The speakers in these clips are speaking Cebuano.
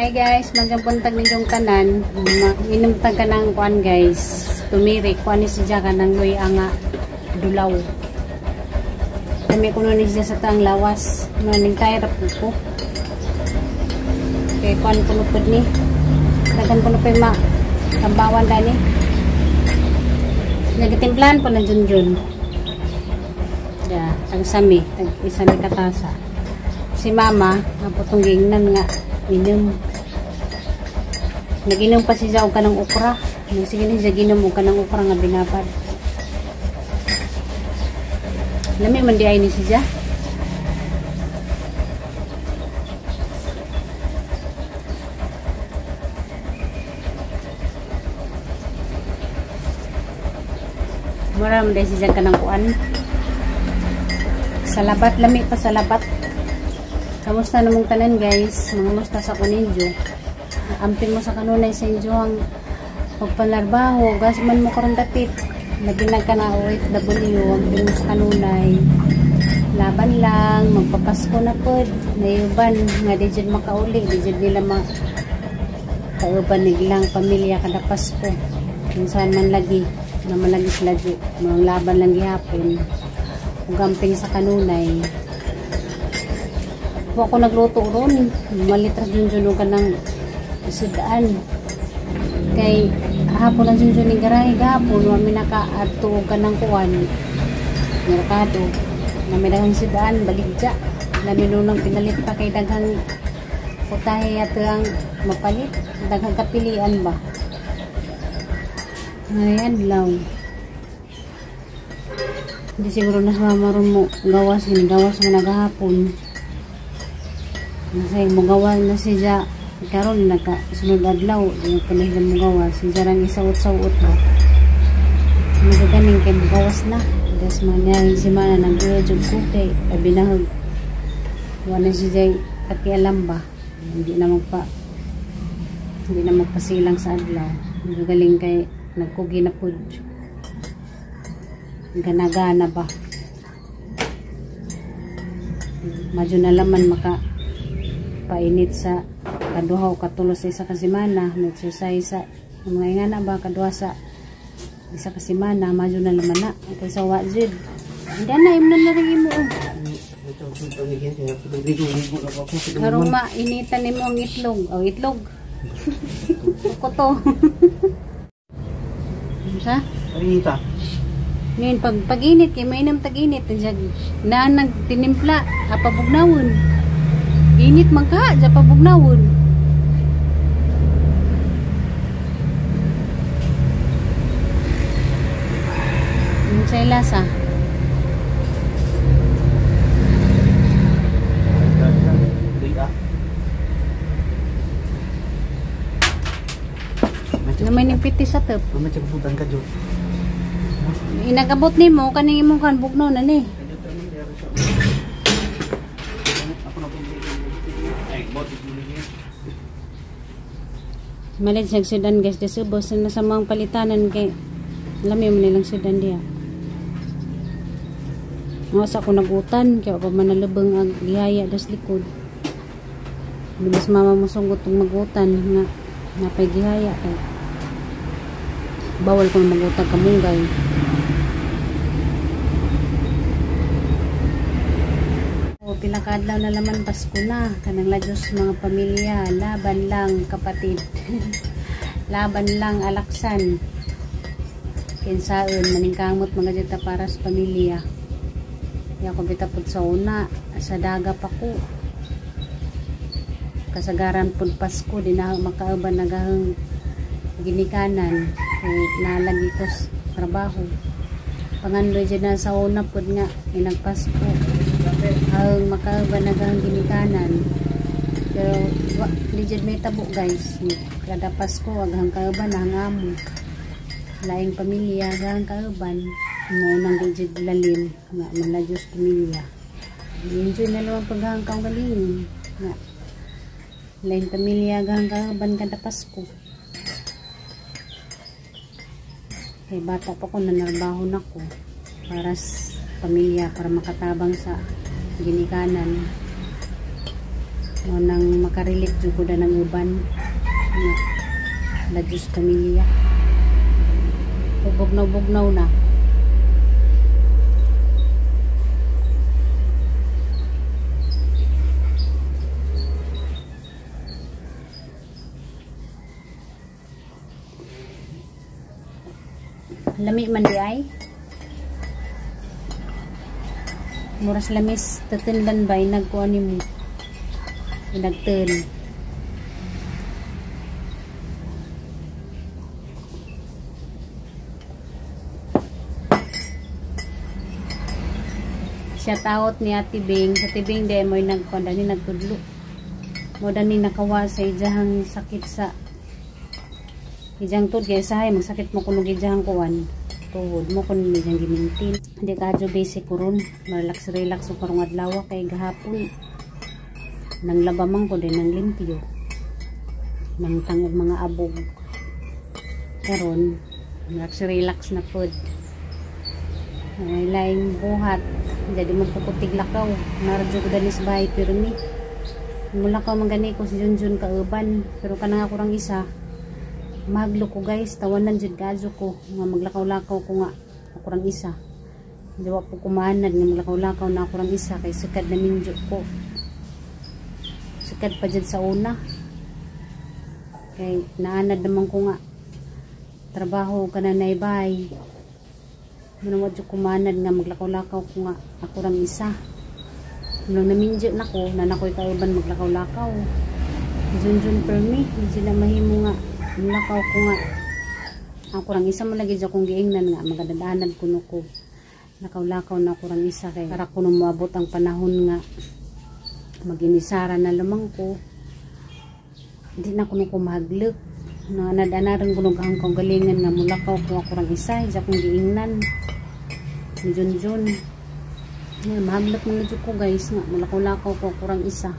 Hi guys, magandang ninyong tanan. Inom tag ka ng kuan guys. Tumirik kuan ni siya ka ng luy nga dulaw. Kami kuno ni siya sa taang lawas. No ning kay ra po. Kay kuan kuno pud ni. Dagan kuno pay ma tambawan dani. Nagtimplan po na junjun. Ya, tag sami, tag isa ni katasa. Si mama, naputong giingnan nga inom. Naginom pa siya og kanang okra. Sige ni siya ginom og kanang okra nga binabad. Lami man di ay ni siya. Mura man di siya kanang kuan. Salabat, lami pa salabat. Kamusta namong tanan guys? Mga musta sa kuninjo. Amping mo sa kanunay sa inyo ang pagpanarbaho, gas man mo karon dapit. Labi na ka na OFW, amping mo sa kanunay. Laban lang, magpapasko na pod. Nayuban, nga di dyan makauli, di dyan nila makauban nilang pamilya kada Pasko. Minsan man lagi, naman lagi sila dyan. Mga laban lang gihapon. Ug amping sa kanunay. Wa ko nagluto ron, malitras dun dun ka ng sudaan. Kay hapon lang dun dun garahe gahapon, wa mi nakaadto og kanang kuan. Merkado. Nami daghang sudaan baligya. Lami nunang pinalit pa kay daghang putahe ato ang mapalit, daghang kapilian ba. Ay adlaw. Hindi siguro na sa mama ron mo gawas, gawas mo nagahapon. Nasay mo gawa na siya karon naka sunod adlaw di ko na sila mo gawas siya rang isaut-saut ba. Magaganing kay mo gawas na das man niya semana nang jud ko kay abinahog wala siya pakialam ba, hindi na magpasilang sa adlaw. Magaling kay nagkugi na pud ganagana ba. Madyo na laman maka painit sa kaduha o katulo sa isa ka semana, may exercise sa mga ingana ba kaduha sa isa ka semana, madyo na laman na kaysa wa jud. Hindi na imnon na rin imo. Karong mainitan nimo ang itlog. O itlog. Kuto. Unsa? Inita. Ngayon pag pag-init kay mainam tag-init na nagtinimpla apabugnawon. Init man ka, dya pabugnawon. Unsay lasa? Namay ning piti sa tep. Inagabot nimo kaning imong kan bugnaw na ni. Malit siyang sudan guys, desubos na sa mga palitanan kay lami mo nilang sudan diya. Masa ko nagutan kay pa man nalubong ang gihaya das likod. Bilis mama mo sunggot tong magutan nga napay gihaya kay bawal ko magutag kamunggay. Pila ka adlaw na laman Pasko na kanang ladyos mga pamilya, laban lang kapatid. Laban lang alaksan. Kinsaon maningkamot mga dita para sa pamilya. Di ako bitapod sa una, sa daga pa ko. Kasagaran pud Pasko di na makauban nagahang ginikanan kay nalagi ko sa trabaho. Pangandoy dyan na sa una pud nga inagpasko. Ang makauban nagahang ginikanan. Pero legit may tabo guys. Kada Pasko aghang kauban ang amo. Laing pamilya aghang kauban. Mo nang legit lalim nga maladyos pamilya. Enjoy na lang ang paghang kaugalingon nga laing pamilya aghang kauban kada Pasko. Kay bata pa ko nanarbaho na ko para sa pamilya, para makatabang sa ginikanan. Mo nang makarelate jud ko na ng uban nga la Diyos pamilya. Bugnaw-bugnaw na. Lami man di ay. Muras lamis tatinlan ba inagkuha ni mo. Inagturn. Shout out ni Ate Bing. Sa Ate Bing de mo'y nagkuha ni nagtudlo. Mo dani nakawa sa ijahang sakit sa ijang tud kay sahay magsakit mo kuno ijahang kuan tuhod mo kun ijang gimintin. Hindi kadyo basic kuron, relax relax ko karong adlaw kay gahapon nang labamang ko din nang limpyo nang tangog mga abog. Karon relax relax na pod. Ay laing buhat jadi magpukutig lakaw naradyo ko danis bahay pirmi mulakaw man gani ko si Junjun kauban pero kanang ako rang isa maglo ko guys, tawanan jud kadyo ko nga maglakaw-lakaw ko nga ako rang isa. Di wa po kumanad nga maglakaw-lakaw na ako rang isa kay sikad na minjo ko. Sikad pa jud sa una. Kay naanad naman ko nga trabaho kana na ibay. Muna wa jud kumanad nga maglakaw-lakaw ko nga ako rang isa. Nung naminjo na ko, na nakoy kauban maglakaw-lakaw. Junjun permi, di sila mahimo nga lakaw ko nga ako rang isa mo lagi akong giingnan nga magadadaanad kuno ko lakaw-lakaw na ako rang isa kay para kuno moabot ang panahon nga maginisara na lamang ko di na kuno ko mahaglok nanad-anaran kuno ang kong galingan nga mulakaw ko ako rang isa isa akong giingnan Junjun nga mahaglok man jud ko guys nga mulakaw-lakaw ko ako rang isa.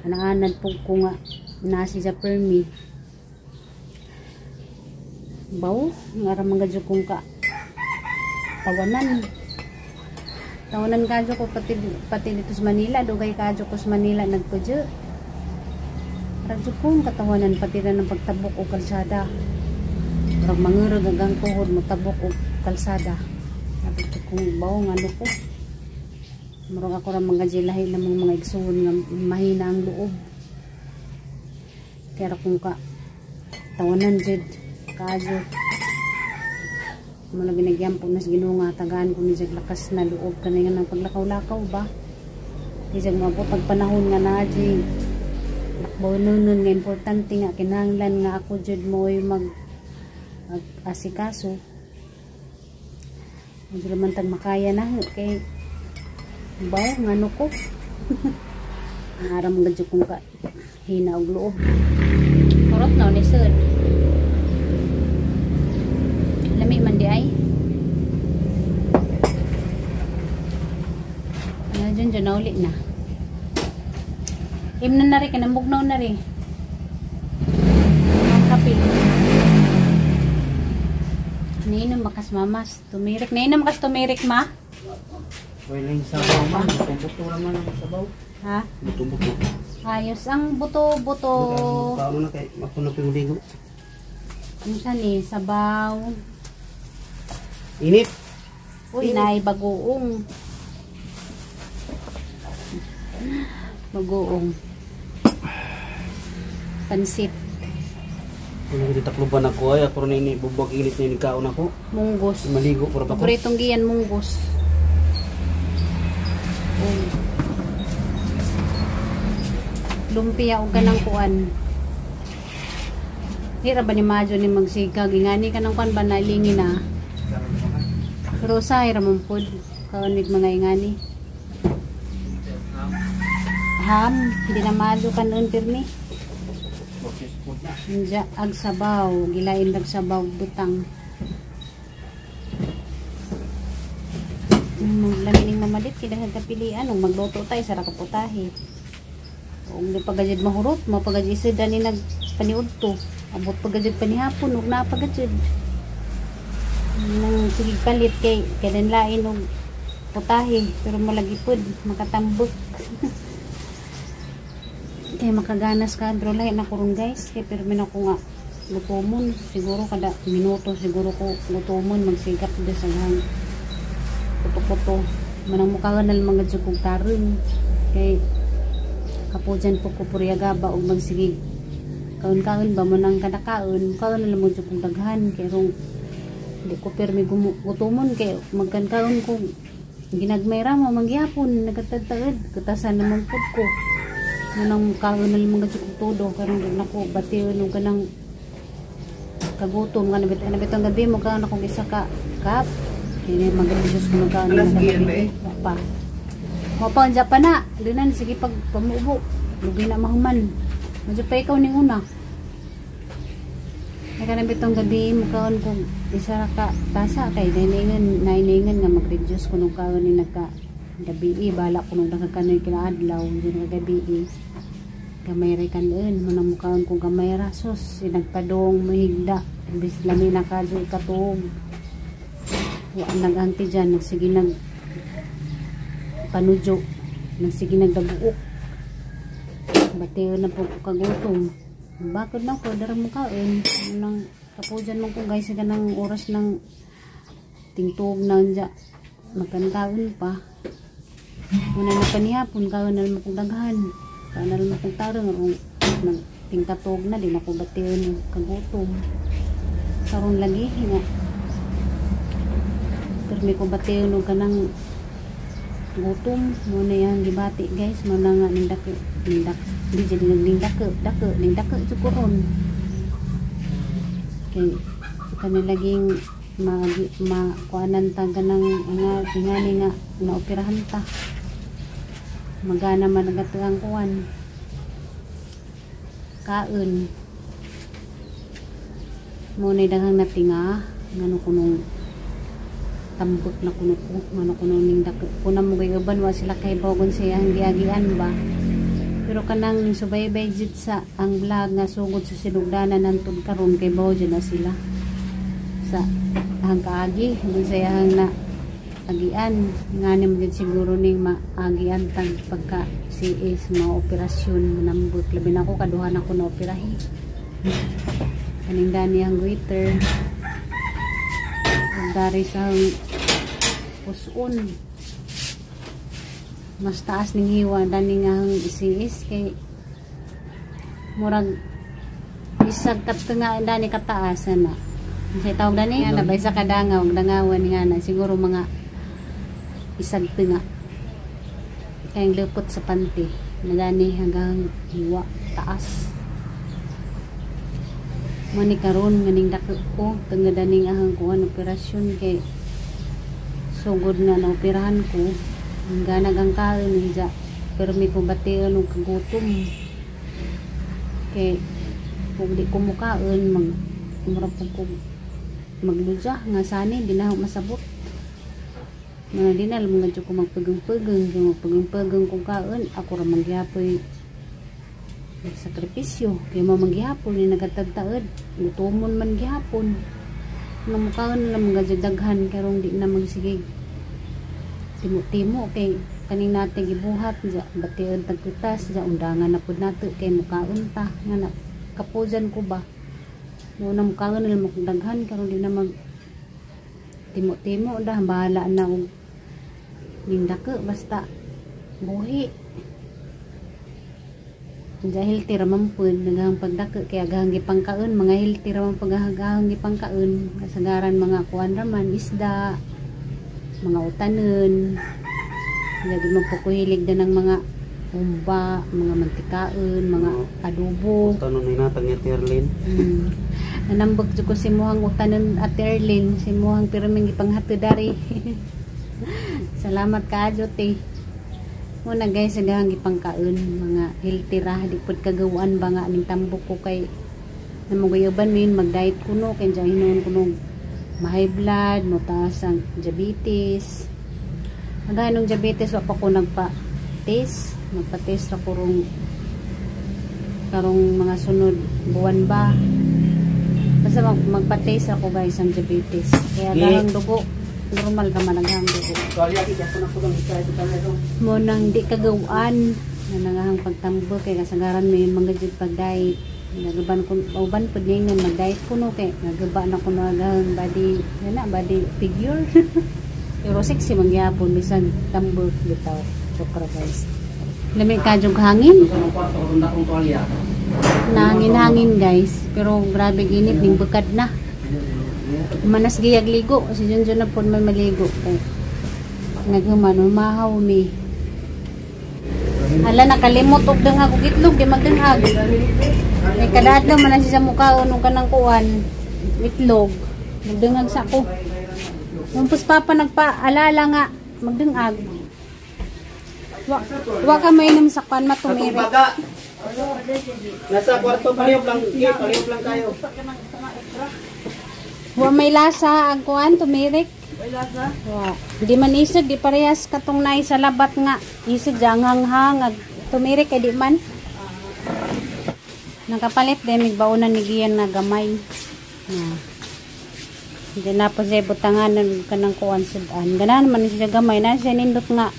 Ananganad po ko nga nasi sa permi baw nga ra man gadyo kong ka tawanan tawanan kadyo ko pati dito sa Manila dugay kadyo ko sa Manila nagpudyo radyo kong katawanan pati na ng pagtabok og kalsada murag mangurog ang tuhod mo tabok og kalsada. Sabi ko kung baw nga ano ko murag ako ra man gadyo lahi namang mga igsuon nga mahina ang loob. Kaya kung ka tawanan jud kadyo mo na ginagyampo na sa Ginoo nga tagaan ko ni jag lakas na loob kanay nga nang paglakaw-lakaw ba di jag moabot ang panahon nga naa jud lakbaw nun nga importante nga kinahanglan nga ako jud mo'y mag asikaso. Medyo man tag makaya na kay baw ngano ko. Aram gud kung ka hina og loob. Kurot na ni sud. Lami man di ay. Ano dyan dyan nauli na. Imna na rin, kinambugnaw na rin. Ang kape. Nainom bakas mamas. Tumirik. Nainom bakas tumirik ma? Pwede sabaw ma. Buto-buto naman ang sabaw. Ha? Buto-buto. Ayos ang buto-buto. Paano na kay mapuno pa yung ligo. Ano siya ni? Sabaw. Init. Uy, naay bagoong. Bagoong. Pansit. Kung hindi takluban ako ay ako rin ini bubag init na ini kaon ako. Munggos. Maligo pura pa ko. Paboritong giyan munggos. Uy. Lumpia og kanang kuan. Hira ba ni Majo ni magsigag ingani kanang kuan ba nalingin na. Pero usahay ra man pud kaonig mga ingani. Ham, hindi na Majo kanon pirmi. Inja ag sabaw, gilain ag sabaw butang. Lamining mamalit kay dahil kapilian ug magluto tayo sa rakaputahe. Ug di pagajid mahurot, mapagajid isda ni nagpaniud to. Abot pagajid panihapon ug napagajid. Nang sige palit kay kailan lain og putahe pero malagi pud makatambok. Kay makaganas ka, pero lahi na ko ron, guys, kay pirmi na ko nga gutomon. Siguro kada minuto siguro ko gutomon, magsigap de sa gang kuto-kuto. Manang mukha na lang mga jud kog tarong. Kay kapujan po ko puryaga ba og magsigig kaon-kaon ba mo nang kada kaon, kaon na lang mo jud kog daghan kay rong di ko pirmi gutomon, kay magkan-kaon ko ginagmay ra mo mangyapon nagatagtagad kutasan naman pud ko. Manang kaon na lang mga jud kog todo karon di nako bation og kanang kagutom nga nabit nabitong gabi mo kaon akong isa ka cup. Kini mag-reduce ko magkaon Alas ng giyan ba gabi. eh? Wa pa. Wa pa unsa pa na. Dunan sige pag pamubo. Lugi na mahuman. Medyo pa ikaw ning una. Kaya na bitong gabi mukaon ko isa ra ka tasa kay nainingan nainingan nga mag-reduce ko nung kaon ni nagka gabi eh. Bala ko nung nagkanoy kinaadlaw din nga gabi eh. Gamay ra kanon mo nang mukaon ko gamay ra, sus inagpadong mahigda imbis lami na kadyo katuog. Wa nag-anti dyan, nagsige nag panudyo, nagsige nagdaguok. Batiyo na po ko kagutom. Bakit na ko dara mo kaon nang kapujan mo ko, guys, sa ganang oras ng tingtog na dya magkankaon pa. Muna na panihapon kaon na mo kong daghan, kaon na mo kong tarong rong nag tingkatog na din ako batiyon kagutom. Karon lagi nga pero may ko batiyon og kanang gutom mo na yang gibati, guys, mo na nga ning dako ning dak di jadi ning dako dako ning dako jud ko ron kay kani laging ma ma kuanan ta kanang nga ingani nga naoperahan ta, magana man ang atuang kuan kaon mo na daghang natinga ngano kunong tambok na kuno ko ngano kuno ning dako kuna mo gay uban wa sila kay bogon siya ang giagian ba. Pero kanang ning subaybay jud sa ang vlog nga sugod sa sinugdanan hantod karon kay bawo jud na sila sa ang kaagi dun sa iyang na agian. Ngani mo jud siguro ning maagian tag pagka CS mga operasyon manambot, labi na ako kaduha na ko na operahi kaning dani ang goiter ug dari sa puson mas taas ning hiwa dani nga ang CS kay murag isag katnga dani kataas na. Unsay tawag dani nga na ba isa ka dangaw dangawan nga na siguro mga isag tinga kay lupot sa panty na dani hanggang hiwa taas mo ni karon nga ning dako ko tungod daning ahang kuan operasyon kay sugod nga na operahan ko hanggang nagang kaon ninja pero may ko bation og kagutom kay kung di ko mukaon mag mura po ko magludya nga sani di na ako masabot. Mga di na alam nga ko magpagong-pagong kung magpagong-pagong kung kaon ako ra manggihapoy sakripisyo kay mo manggihapon ni nagatagtaod gutomon man gihapon nga mukaon na lang mga daghan karong di na magsigig timo-timo kay kaning natin gibuhat ja bation tagpitas ja undangan na pud nato kay mukaon ta nga na kapujan ko ba mo na mukaon na lang akong daghan karon di na mag timo-timo dah bahala na og ning dako basta buhi. Diya healthy ra man pud naghang pagdako kay agahang gipangkaon mga healthy ra man pagahang gipangkaon kasagaran mga kuan ra man isda mga utanon. Lagi man po ko hilig na ng mga humba, mga mantikaon, mga adobo. Utanon ni natang ni Terlin. Nanambag jud ko si muhang utanon at Erlin, si muhang pirming gipanghatod dari. Salamat kaayo te. Muna guys, agahang gipangkaon mga healthy ra, di pud kagawaan ba nga ning tambok ko kay namugayoban min mag-diet kuno kay diyan hinuon kuno ma-high blood, mo taas ang diabetes. Hanggang nung diabetes wa pa ko nagpa-test, nagpa-test ra ko rong karong mga sunod buwan ba. Basta magpa-test ako guys ang diabetes. Kaya dahang dugo, normal ka man ang dugo. Mo nang di kagawaan. Nanangahang pagtambok kay kasagaran may mga jud pag-diet. Nagaban ko uban pud ningon mag-diet kuno kay nagaba na kuno agang body na body figure. Pero sexy man gyapon bisan tambok bitaw. Chokra guys. Lami ka jug hangin. Nahangin-hangin guys, pero grabe init ning bukad na. Manas giyag ligo si Junjun na pud may maligo kay naghuman mahaw mi. Hala, nakalimot og danghag og itlog, di magdanghag. Kay kada adlaw man siya sa mukhaon og kanang kuan, itlog. Magdanghag sa ako. Umpos papa nagpaalala nga magdanghag. Wa ka mainom sa kuan matumirik. Nasa kwarto palihog lang, palihog lang kayo. Wa may lasa ang kuan tumirik. Wa. Di man isod, di parehas katong naay sa labat nga. Isod janghang-hang ag tumirik kay di man. Nakapalit din mig baonan ni Gian na gamay. Na. Di na po siya butangan ng kanang kuan sudan. Ganahan man siya gamay na siya nindot nga.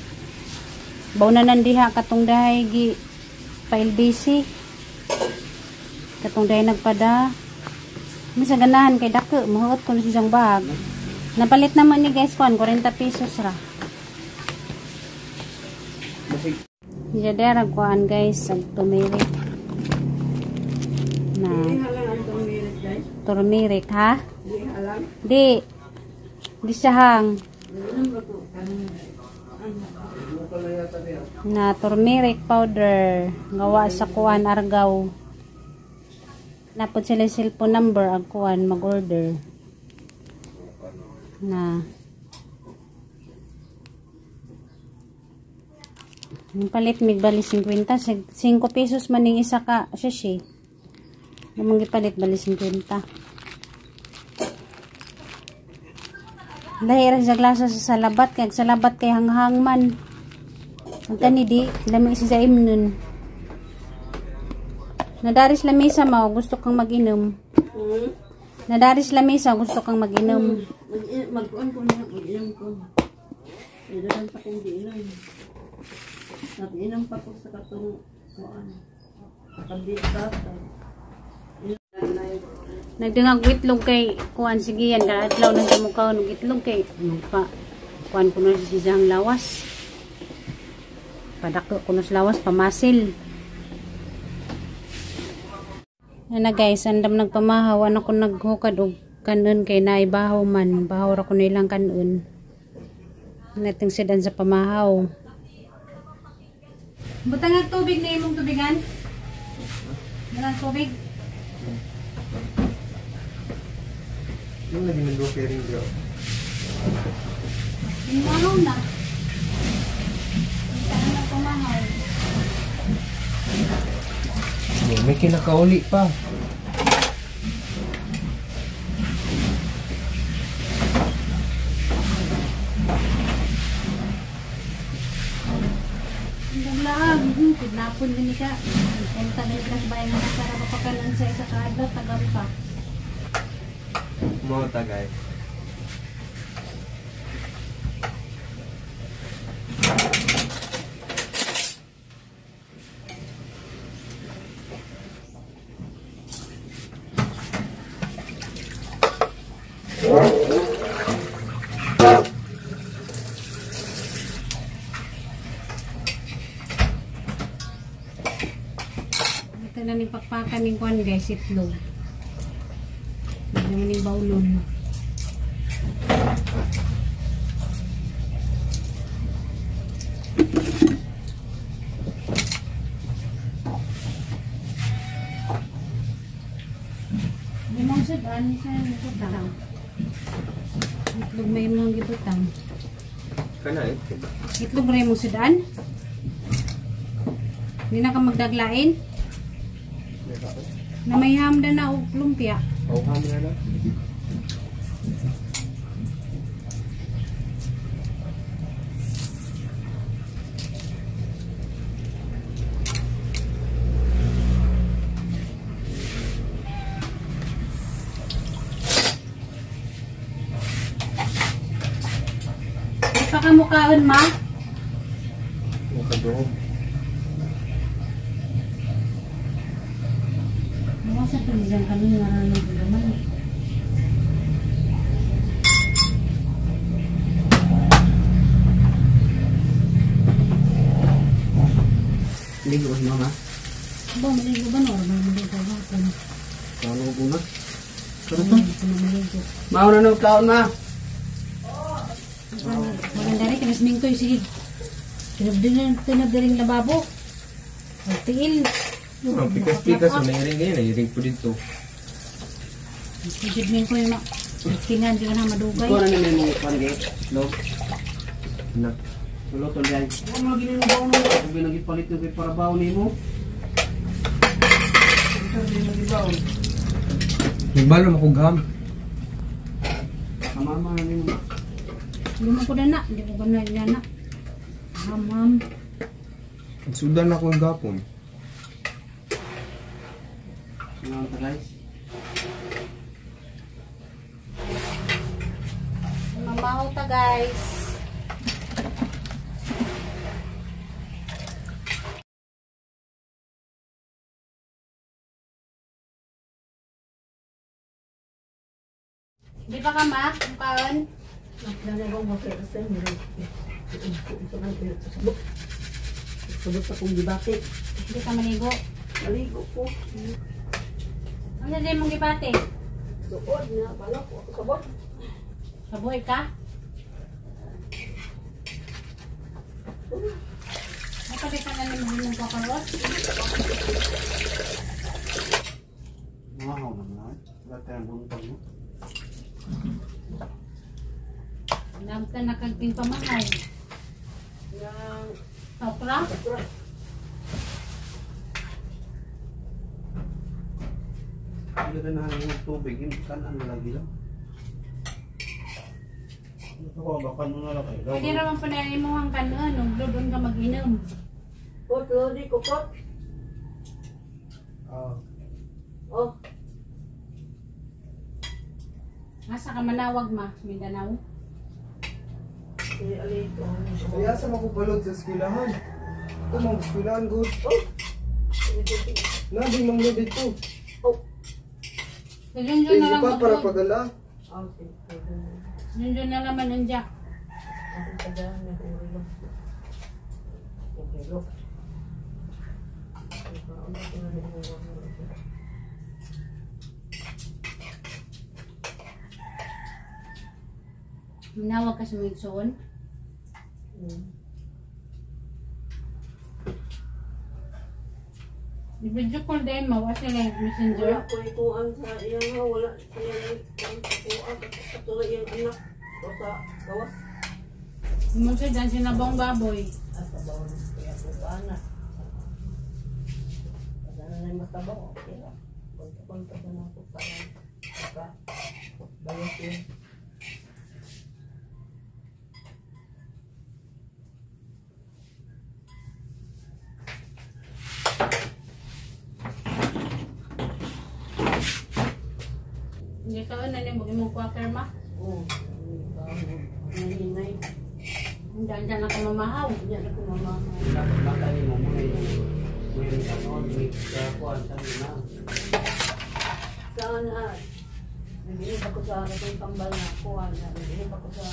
Baonanan diha katong dahay gi pa LBC. Katong dahay nagpada. Misa ganahan kay dako mahuot ko siyang bag. Napalit naman ni guys kuan 40 pesos ra. Diya kuan guys ang turmeric. Na. Turmeric ha? Di. Di siya hang. Na turmeric powder gawa sa kuan Argao. Napod sila cellphone number ang kuan mag-order. Na. Yung palit migbali 50, 5 pesos man ning isa ka sachet. Yung gipalit bali 50. Dahil sa glasa sa salabat kay salabat kay hanghang man. Ang kani di lami si sa imnon. Nadaris lamesa mao gusto kang mag-inom. Nadaris lamesa gusto kang mag-inom. Mag-kuan ko na, mag-inom ko. Ilan pa kong giinom. Nag-inom pa ko sa katong kuan. Kandita. Nagdungag itlog kay kuan sige yan kada adlaw nang mukaon og itlog kay pa kuan kuno si siyang lawas. Padako kuno sa lawas pamasil. Ana guys, andam nagpamahaw ano ko naghukad og kanon kay naay bahaw man, bahaw ra kuno ilang kanon. Nating sedan sa pamahaw. Butang ang tubig na imong tubigan. Walang tubig. Yung lagi nag-repairing bro. Pinahaw na. Hindi na nagpamahaw. May kinakauli pa. Naglaag, kidnapon din siya. Punta na yung bayan na para mapakalan sa isa kaadlaw, tagam pa. Mga tagay. Ito na ni pakpakan ni kuan guys, itlog. Hindi naman yung baulon. Limang sudan, isa yung butang. Itlog may mga gibutang. Kana eh. Itlog rin mong sudan? Hindi na ka magdaglain? Na may hamda na og lumpia. Oh, hamda na. Di pa ka mukaon, ma? Mukha doon. Asa to diyang kami nga ng gamay. Ligo si mama. Ba, maligo ba no? Maligo ba? Kaon ko una. Ano to? Maligo. Mauna na kaon ma. Maganda rin, kanis mingkoy, sige. Tinabdiring lababo. Tiil. Ang pikas-pikas, may ring ngayon, ay ring po dito. Sigid mingkoy, ma. Tingan, di ka na madugay. Ikaw na naman mo kuan gay. Log. Na. Luto diay. Wa mo lagi nimo baon mo. Kung ginagipalit yung kay para baon nimo. Ikaw di mo gibaon. Nagbalo makugham. Kamama na nimo. Hindi mo ko na na. Hindi ko na na. Ham, ham. Sudan ako ang gapon. Ngayon ta guys. Mamaho ta guys. Di ba ka ma? Kaon? Sabot akong gibati. Hindi ka maligo. Maligo ko. Ano din mong gibati? Doon na, balak ko ako sabot. Saboy ka? Matabi ka na naman mong kakarot? Wow, naman. Wala tayong buntag mo. Namta na kagting pamahay. Yang Okra? okra. Hindi ka na yung tubig, yung kanan lagi lang. Ito ko, baka mo na lang kayo. Pwede naman pa na mo ang kanon. Doon ka mag-inom. Pot, lodi, kupot. Ah. Oh, Asa ka manawag ma? Mindanao? si Alito. Kaya sa makubalod sa eskwelahan. Ito mga eskwelahan, good. Oh! Nabi mang load dito. Oh! So, Junjun na lang pa para mag pagala. Ah, sige. Junjun na naman ang Jack. Ako tagaan na ulo. Okay, look. Manawag ka sa mga igsoon. I-video call din mo. Wala sila yung messenger. Wala ko ikuan sa iyang ha, wala siya ang kuan katuloy iyang anak o sa gawas. Mo siya dyan sinabong baboy. Asa ba kaya ko pa na. Asa na na masabaw, okay ra. Konta-konta sa na ko pa. Ka bayas yun. Hindi ka na ni mo imong kwaker ma. Oo. Nahinay. Diyan dyan ako mamahaw. Hindi na ko mamahaw. Dapat baka nimo mo na yung mayroon ka noon, may kakuan sa na. Saan na? Nag-iip ako sa katong tambal na kuan. Nag-iip ako sa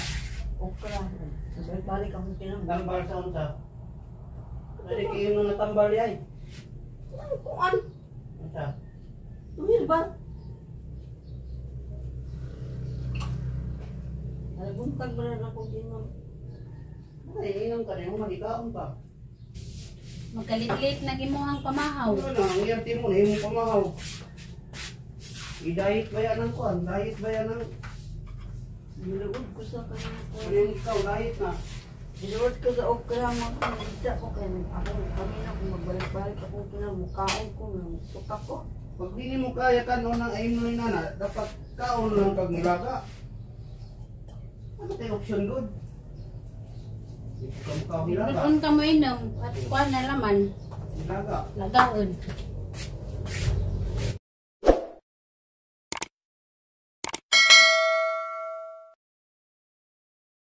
okra. Balik akong tinambal. Tambal sa unsa? Pwede kayo nung natambal yay. Ano kuan? Unsa? Tumil ba? Nalagungtag mo na akong tinom. Ay, inom ka rin mo, magikaon pa. Magkalit-lit na gimuhang pamahaw. Ano na, ang iyarte mo na, imong pamahaw. I-diet ba yan ang kuan? Diet ba yan ang... Niluod ko sa kanang Ano kuan. yung ikaw, diet na? Niluod ko sa okra mo. Nagita ko kaya ako kami na kung magbalik-balik ako kinamukhaon ko, suka ko. Pag di mo kaya ka noon ang ayun mo nana, dapat kaon lang kag nilaga. Ano tayo option good? Di ka mukha nilaga. Doon ka mo inom at kuan na laman. Nilaga. Lagaon.